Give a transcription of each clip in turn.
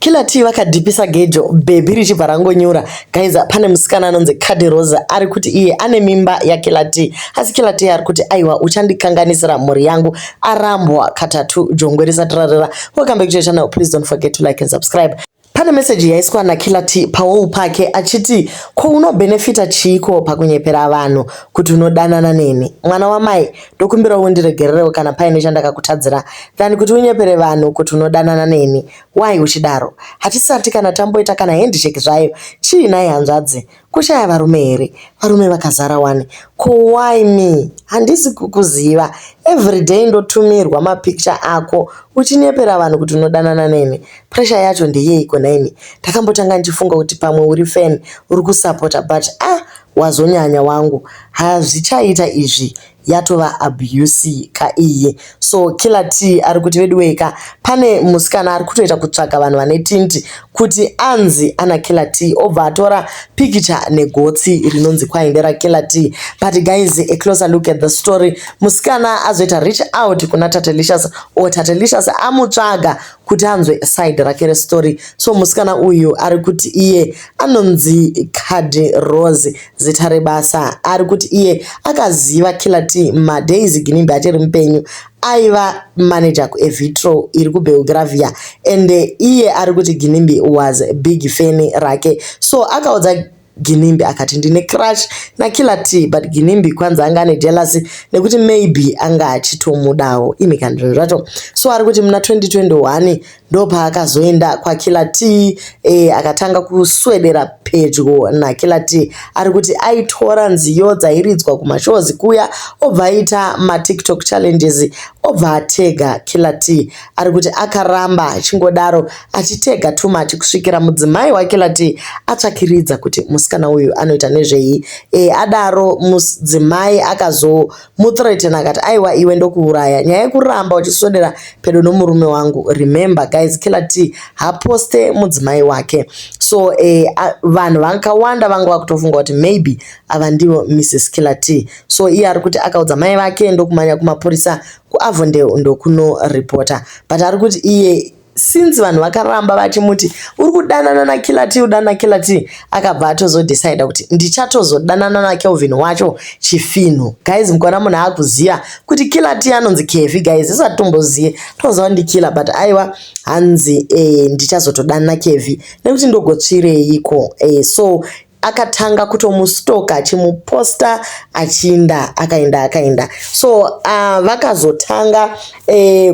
Killer T vakadhipisa gejo bhebhi richibva rangonyura. Guys, pane musikana anonzi Cadi Rose ari kuti iye ane mimba yaKiller T. Asi Killer T ari kuti aiwa uchandikanganisira mhuri yangu arambwa katatu jongwe risati rarira. Welcome back to your channel. Please don't forget to like and subscribe. Pane meseji yaiswa naKiller T pawall pake achiti ko unobenefita chiiko pakunyepera vanhu kuti unodanana neni mwana wamai ndokumbirawo undiregererewo kana paine chandakakutadzira than kuti unyepere vanhu kuti unodanana neni why uchidaro hatisati kana tamboita kana handshake zvayo chii nhai hanzvadzi kushaya varume here varume vakazara wani ko why me handisi kukuziva everyday ndotumirwa mapicture ako uchinyepera vanhu kuti unodanana neni pressure yacho ndeyeiko nhaimi ndakambotanga ndichifunga kuti pamwe uri fan uri kusapota but ah wazonyanya wangu hazvichaita izvi yatova abuse kaiyi so Killer T ari kuti veduweka pane musikana ari kutoita kutsvaga vanhu vane tint kuti anzi ana Killer T obva atora pikicha negotsi rinonzi kwaendera Killer T but guys a closer look at the story musikana azoita reach out kuna Tatelicious or Tatelicious amutsvaga kuti anzwe side rake restory so musikana uyu ari kuti iye anonzi Cadi Rose zita rebasa ari kuti iye akaziva Killer T madays Ginimbi achiri mupenyu aiva manager kuEvitro iri kuBelgravia and iye ari kuti Ginimbi was big fan rake so akaudza Ginimbi akati ndine crush naKiller T but Ginimbi kwanza anga ane jealousy nekuti maybe anga achitomudawo imi kana zvinhu zvacho so ari kuti muna 2021 ndopaakazoenda kwaKiller T e, akatanga kuswedera pedyo naKiller T ari kuti aitora nziyo dzairidzwa kumashows kuya obva aita maTikTok challenges obva atega Killer T ari kuti akaramba achingodaro achitega too much kusvikira mudzimai waKiller T atsvakiridza kuti musikana uyu anoita nezvei e, adaro mudzimai akazomuthreaten akati aiwa iwe ndokuuraya nyaya yekuramba uchiswedera pedo nomurume wangu remember guys Killer T haposte mudzimai wake so e, vanhu vakawanda vanga vakutofunga kuti maybe ava ndivo Mrs Killer T so iye ari kuti akaudza mai vake ndokumanya kumapurisa kuAvondale ndokunoripota but ari kuti iye since vanhu vakaramba vachimuti uri kudanana naKiller T udanana naKiller T akabva atozodecida kuti ndichatozodanana naKelvin wacho chifinhu guys mukaona munhu akuziva kuti Killer T anonzi Kevi guys isati tomboziye toziva ndiKiller but aiwa hanzi e, ndichazotodanana naKevi nekuti ndogotsvireiko e, so akatanga kutomustoka achimuposta achiinda akaenda akaenda so vakazotanga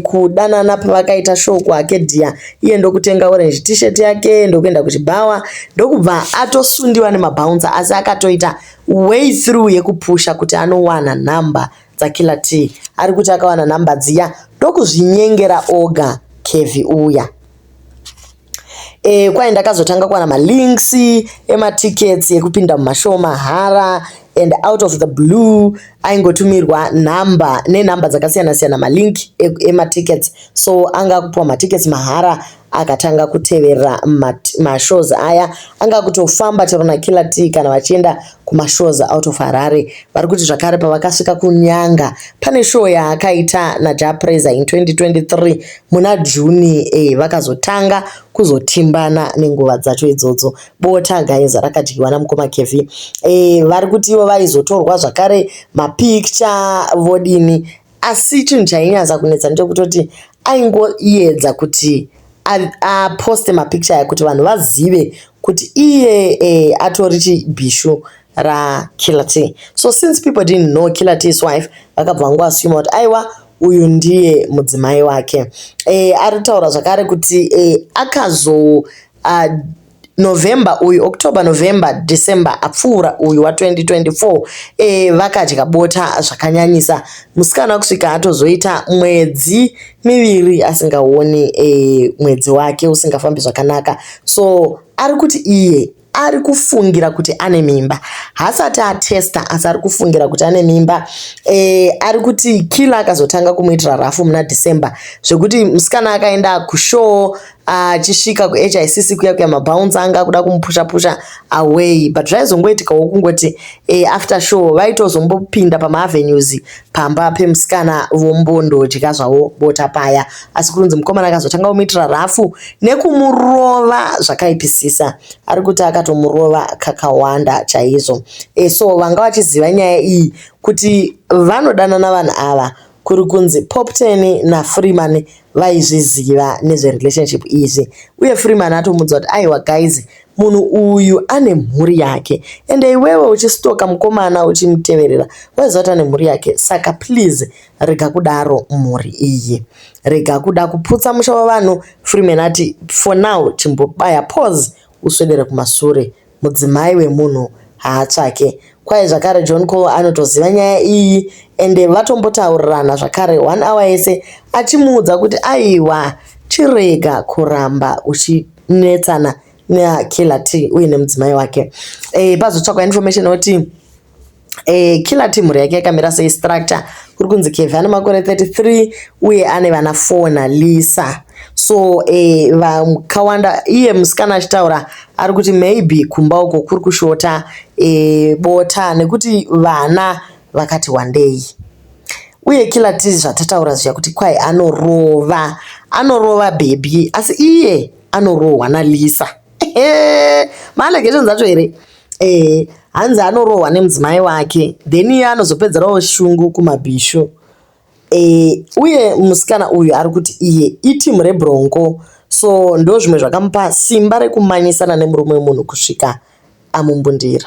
kudanana pavakaita show kuArcadia iye ndokutenga orange t-shirt yake ndokuenda kuchibhawa ndokubva atosundiwa nemabouncer asi akatoita way through yekupusha kuti anowana nhamba dzaKiller T ari kuti akawana nhamba dziya ndokuzvinyengera oga Kevi uya e, kwai ndakazotanga kuwana malinks ematickets ekupinda mumashow mahara and out of the blue aingotumirwa nhamba nenhamba dzakasiyana siyana malink ematickets so anga akupiwa matickets mahara akatanga kuteverera mashows aya anga kutofamba chero naKiller T kana vachienda kumashows out of Harare vari kuti zvakare pavakasvika kunyanga pane show yaakaita naJah Prayzah in 2023 muna June e, vakazotanga kuzotimbana nenguva dzacho idzodzo bota guys rakadyiwa namukoma Kevi e, vari kuti ivo vaizotorwa zvakare mapicture vodini asi chinhu chainyatsa kunetsa ndechekutoti aingoedza kuti aposte mapicture aya kuti vanhu vazive kuti iye e, atori chibhishu raKiller T so since people didn't know Killer T's wife vakabva vangoasuma kuti aiwa uyu ndiye mudzimai wake e, ari kutaura zvakare kuti e, akazo November uyu October November December apfuura uyu wa2024 e, vakadya bota zvakanyanyisa musikana kusvika atozoita mwedzi miviri asingaoni e, mwedzi wake usingafambi zvakanaka so ari kuti iye ari kufungira kuti ane mimba haasati atesta asi ari kufungira kuti ane mimba e, ari kuti Killer akazotanga kumuitira rafu muna December zvekuti musikana akaenda kushow Achisvika kuHICC kuya kuya, mabouncer anga akuda kumupusha pusha away, but zvaizongoitikawo kungoti after show vaitozombopinda pamaavenues pamba pemusikana vombondodya zvavo bota paya. Asi kurunzi mukomana akazotanga kumuitira rafu nekumurova zvakaipisisa. Ari kuti akatomurova kakawanda chaizvo. So vanga vachiziva nyaya iyi kuti vanodanana vanhu ava, kuri kunzi Poptain naFreeman vaizviziva nezverelationship izvi, uye Freeman atomudza kuti, "Aiwa guys, munhu uyu ane mhuri yake, ende iwewe uchistalka mukomana uchimuteverera, waiziva kuti ane mhuri yake, saka please rega kudaro mhuri iyi, rega kuda kuputsa musha wavanhu." Freeman ati, "For now chimbobaya pause, uswedere kumasure, mudzimai wemunhu haatsvake." Kwai zvakare John Cole anotoziva nyaya iyi, ende vatombotaurirana zvakare one hour yese achimuudza kuti, "Aiwa, chirega kuramba uchinetsana naKiller T uye nemudzimai wake." Pazotsvakwa information kuti Killer T mhuri yake yakamira sei, structure. Kuri kunzi Kevhi ane makore 33 uye ane vana 4 naLisa. So vakawanda, iye musikana achitaura ari kuti maybe kumba uko kuri kushota bota nekuti vana vakati wandei. Uye Killer T, zvatataura zviya kuti kwai anorova, anorova bhebhi, asi iye anorohwa naLisa. Maallegations acho here? Hanzi anorohwa nemudzimai wake, then iye anozopedzerawo shungu kumabhishu. Uye musikana uyu ari kuti iye iteam rebronco, so ndo zvimwe zvakamupa simba rekumanyisana nemurume wemunhu kusvika amumbundira.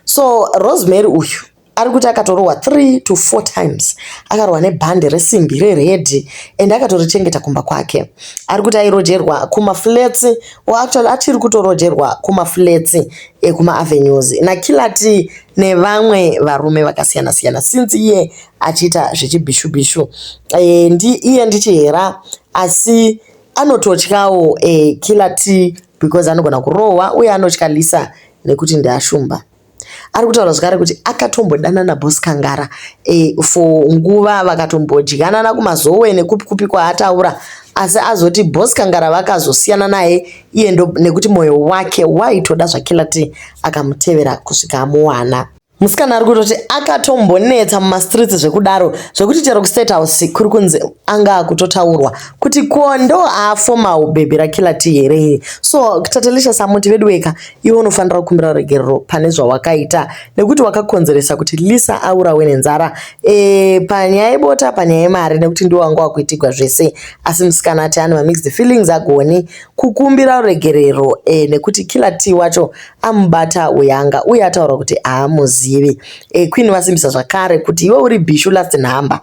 So Rosemary uyu ari kuti akatorohwa 3 to 4 times, akarohwa nebhande resimbi rered and akatorichengeta kumba kwake. Ari kuti airojerwa kumaflats, or actually achiri kutorojerwa kumaflats ekumaAvenues naKiller T nevamwe varume vakasiyana siyana, since iye achiita zvechibhishu bhishu. Iye ndichihera, asi anototyawo Killer T because anogona kurohwa, uye anotya Lisa nekuti ndeashumba. Ari kutaura zvakare kuti akatombodana naBoss Kangara for nguva, vakatombodyanana kumazowe nekupi kupi kwaataura, asi azoti Boss Kangara vakazosiyana naye iye nekuti mwoyo wake waitoda zvaKiller T, akamutevera kusvika amuwana. Musikana ari kutoti akatombonetsa mumastreets zvekudaro zvekuti chero kuState House kuri kunzi anga akutotaurwa kuti ko ndo aformer bhebhi raKiller T here. So Tatelicious amuti, "Veduweka, iwe unofanira kukumbira ruregerero pane zvawakaita nekuti wakakonzeresa kuti Lisa aurawe nenzara panyaya yebota, panyaya yemari, nekuti ndiwo wanga wakuitigwa zvese." Asi musikana ati ane mamixed feelings, agoni kukumbira ruregerero nekuti Killer T wacho amubata uyanga uye ataura kuti haamuzivi. Queen vasimbisa zvakare kuti iwe uri bhishu last number,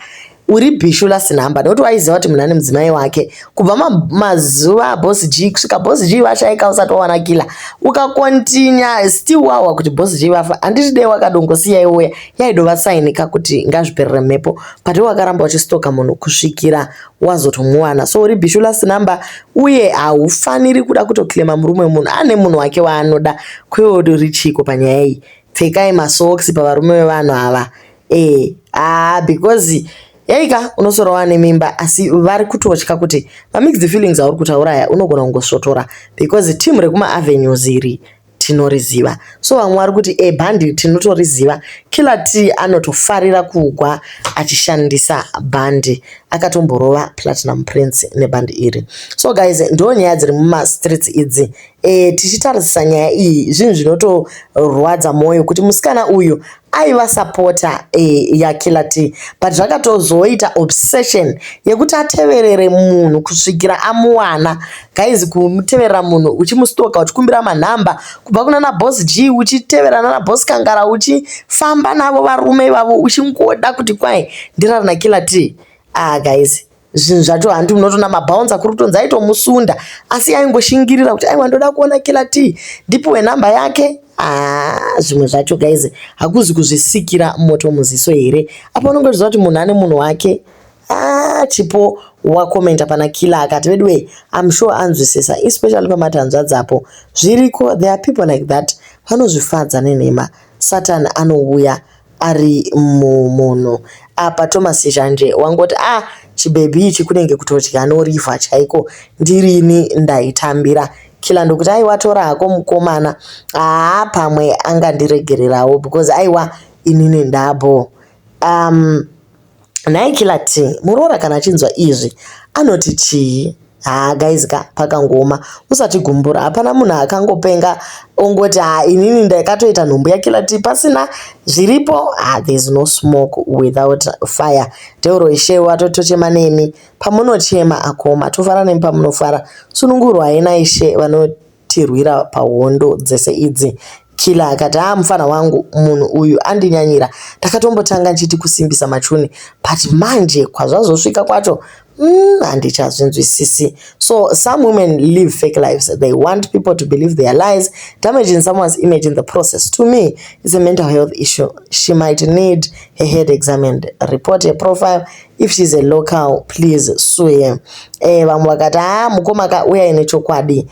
uri bhishu last number, nekuti waiziva kuti munhu ane mudzimai wake kubva mazuva aBoss G kusvika Boss G vashaika. Usati wawana Killer, ukacontinue still wahwa kuti Boss G vafa, handiti dei wakadongosiya iwoya yaidova sainika kuti ngazviperere mhepo, but wakaramba uchistalka munhu kusvikira wazotomuwana. So uri bhishu last number, uye haufaniri kuda kutoclaima murume wemunhu, ane munhu wake waanoda. Kwewe uri chiko panyaya iyi? Pfekai masocks pavarume vevanhu ava. Because yaika unosora wane mimba, asi vari kutotya kuti mamixed feelings auri kutaura aya unogona kungosvotora because team rekumaAvenues iri tinoriziva. So vamwe vari kuti bhandi tinotoriziva, Killer T anotofarira kugwa achishandisa bhandi, akatomborova Platinum Prince nebhandi iri. So guys, ndo nyaya dziri mumastreets idzi. Tichitarisisa nyaya iyi, zvinhu zvinotorwadza mwoyo kuti musikana uyu aiva supporter yaKiller T, but zvakatozoita obsession yekuti ateverere munhu kusvikira amuwana. Guys, kumuteverera munhu uchimustalka, uchikumbira manhamba kubva kuna naBoss G, uchitevera nana Boss Kangara, uchifamba navo varume ivavo, uchingoda kuti kwai ndirari naKiller T. Ah guys, zvinhu zvacho handi munotoona mabouncer kuri kutonzi aitomusunda, asi aingoshingirira kuti, "Aiwa, ndoda kuona Killer T, ndipiwe nhamba yake." Ah, zvimwe zvacho guys, hakuzi kuzvisikira moto muziso here apa unongoziva kuti munhu ane munhu wake? Ah, Chipo wacommenta pana Killer akati, "Veduwe, I'm sure anzwisisa, especially pamatanzvadzapo zviriko. There are people like that, vanozvifadza nenhema. Satan anouya ari mumunhu." Apa Thomas Zhanje wangoti, "Ah, Chibhebhi ichi kunenge kutodya norivha chaiko. Ndirini ndaitambira. Killer ndokuti aiwa tora hako mukomana. Haa pamwe angandiregererawo because aiwa inini ndabho. Nhai Killer T, muroora kana achinzwa izvi anoti chii? Haa guys ka pakangoma usatigumbura hapana munhu akangopenga ongoti haa inini ndakatoita nhumbu yaKiller T pasina zviripo. Haa there is no smoke without fire. Teuro ishe watotochema nemi pamunochema akoma tofara nemi pamunofara. Sunungurwai naishe vanotirwira pahondo dzese idzi. Killer akati haa mufana wangu munhu uyu andinyanyira. Ndakatombotanga nchiti kusimbisa machuni but manje kwazvazosvika kwacho handichazvinzwisisi. So some women live fake lives. They want people to believe their lies, damaging someone's image in the process. To me, it's a mental health issue. She might need her head examined. Report her profile. If she's a local, please sue her. Vamwe vakati haa mukoma ka uyai nechokwadi.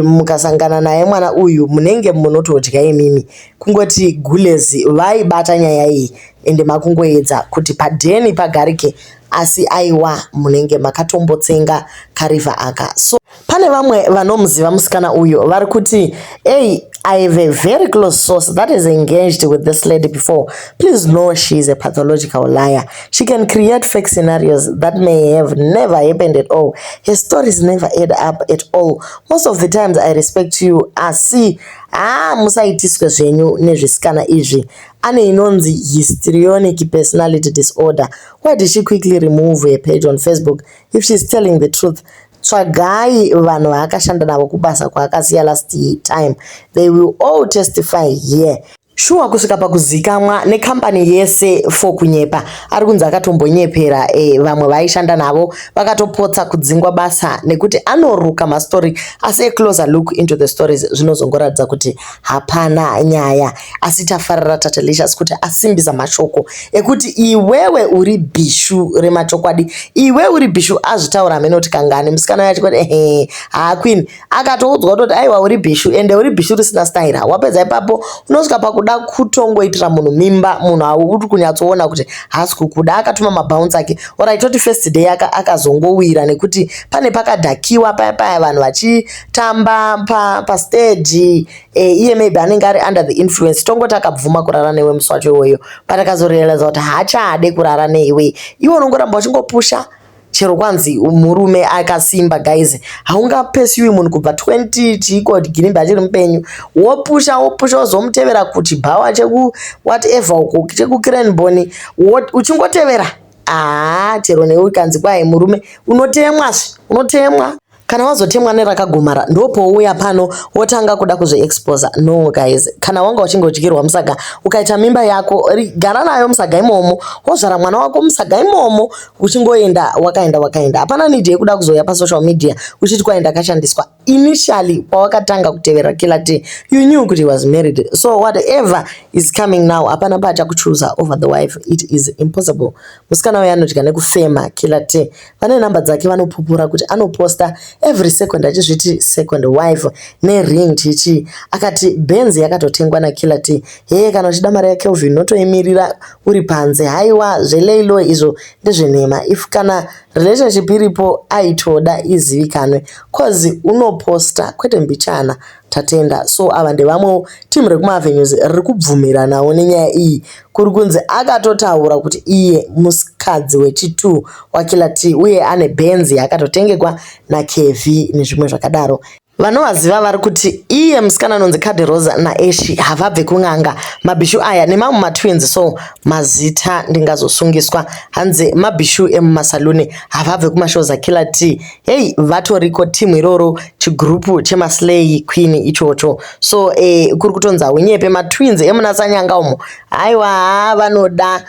Mukasangana naye mwana uyu munenge munotodya imimi. Kungoti gulezi vaibata nyaya iyi ende makungoedza kuti padheni pagarike asi aiwa munenge makatombotsenga karivha aka. So pane vamwe vanomuziva musikana uyu vari kuti hey, I have a very close source that is engaged with this lady before. Please know she is a pathological liar. She can create fake scenarios that may have never happened at all. Her stories never add up at all. Most of the times I respect you. Asi haa musaitiswe zvenyu nezvisikana izvi. Ane inonzi histrionic personality disorder. Why did she quickly remove her page on Facebook if she's telling the truth? Tsvagai vanhu vaakashanda navo kubasa kwaakasiya last time. They will all testify here. Shuwa kusvika pakuzikamwa nekambani yese for kunyepa. Ari kunzi akatombonyepera vamwe vaaishanda navo vakatopotsa kudzingwa basa nekuti anoruka mastori asi a closer look into the stories zvinozongoratidza kuti hapana nyaya. Asi tafarira Tatelicious kuti asimbisa mashoko ekuti iwewe uri bhishu remachokwadi, iwe uri bhishu. Azvitaura amene kuti kangani musikana uyo achingoti ehe haa queen akatoudzwa kutoti aiwa uri bhishu ende uri bhishu risina staira. Wapedza ipapo unosvika pakuda kutongoitira munhu mimba, munhu auri kunyatsoona kuti haasi kukuda. Akatuma mabouncer ake alright toti first day akazongowira nekuti pane pakadhakiwa paya paya vanhu vachitamba pastage iye maybe anenge ari under the influence tongoti akabvuma kurara newe musi wacho iwoyo but akazorealiza kuti haachade kurara neiwe iwe unongoramba uchingopusha chero kwanzi murume akasimba. Guys, haungapesiwi munhu kubva 20 chiko Ginimbi achiri mupenyu wopusha wopusha wozomutevera kuchibhawa cheku whatever uko chekuCranborne uchingotevera haa chero newe ukanzi kwai murume unotemwazve unotemwa. Kana wazotemwa nerakagomara ndopouya pano wotanga kuda kuzviexposa. No guys, kana wanga uchingodyirwa musaga ukaita mimba yako gara nayo musaga imomo wozvara mwana wako musaga imomo uchingoenda wakaenda wakaenda. Hapana need yekuda kuzouya pasocial media uchiti kwai ndakashandiswa. Initially pawakatanga kutevera Killer T you knew kuti he was married, so whatever is coming now hapana paachakuchuza over the wife. It is impossible. Musikana uyo anodya nekufema Killer T. Vane namba dzake vanopupura kuti anoposta every second achizviti second wife nering chichi. Akati Benz yakatotengwa naKiller T. Heye kana uchida mari yaKelvin unotoimirira uri panze. Haiwa zveleilo izvo ndezvenhema. If kana relationship iripo aitoda izivikanwe cause unoposta kwete mbichana. Tatenda. So ava ndevamwewo timu rekumaAvenues riri kubvumiranawo nenyaya iyi. Kuri kunzi akatotaura kuti iye musikadzi wechi2 waKiller T uye ane Benz yakatotengekwa naKevi nezvimwe zvakadaro. Vanovaziva vari kuti iye musikana anonzi Cadi Rosa naAshi havabve kun'anga. Mabhishu aya nemamwe matwins so mazita ndingazosungiswa hanzi mabhishu emumasaluni havabve kumashows aKiller T. Hei vatoriko timu iroro chigurupu chemaslay queen ichocho. So kuri kutonzi haunyepe matwins emuna Sanyanga umo haiwa vanoda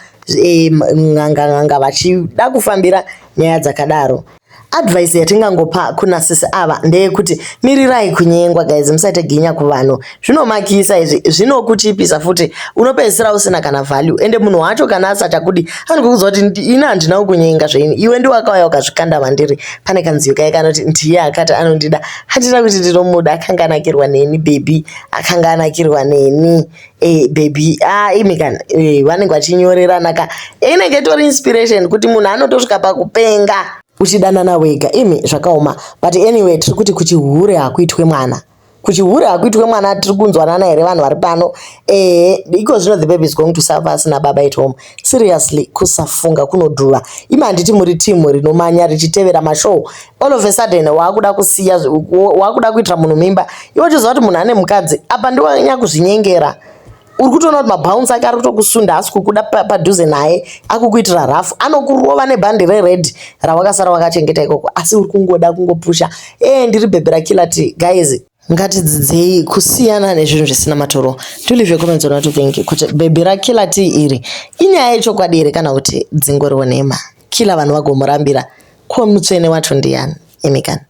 n'anga n'anga vachida kufambira nyaya dzakadaro. Advice yatingangopa kuna sisi ava ndeyekuti mirirai kunyengwa guys, musaite ginya kuvanhu. Zvinomakisa izvi, zvinokuchipisa futi, unopedzisira usina kana value. Ende munhu wacho kana asachakudi anokuudza kuti ini handina kukunyenga zveini, iwe ndiwe wakauya ukazvikanda mandiri. Pane kanziyo kaya kanoti ndiye akati anondida, handina kuti ndinomuda, akanga anakirwa neni baby, akanga anakirwa neni baby. Ah, imi kana vanenge vachinyorerana ka, inenge itori inspiration kuti munhu anotosvika pakupenga uchidanana wega. Imi, zvakaoma. But anyway, tiri kuti kuchihure hakuitwe mwana, kuchihure hakuitwe mwana. Tiri kunzwanana here vanhu vari pano? Ehe, iko zvino the baby is going to suffer asina baba at home. Seriously, kusafunga kunodhura. Imi, handiti muri timu rinomanya richitevera mashow? All of a sudden waakuda kusiya, waakuda kuitira munhu mimba, iwe uchiziva kuti munhu ane mukadzi. Apa ndiwanya kuzvinyengera. Uri kutoona kuti mabhaunsi ake ari kutokusunda, asi kukuda padhuze naye akukuitira rafu, anokurova nebhandi rered rawakasara wakachengeta ikoko, asi uri kungoda kungopusha, e ndiri bhebhi raKiller T. Guys, ngatidzidzei kusiyana nezvinhu zvisina maturo. Do leave your comments on what you think, kuti bhebhi raKiller T iri inyaya yechokwadi here kana kuti dzingoriwo nhema. Killer vanhu vagomurambira, ko mutsvene wacho ndiani? Imi kani.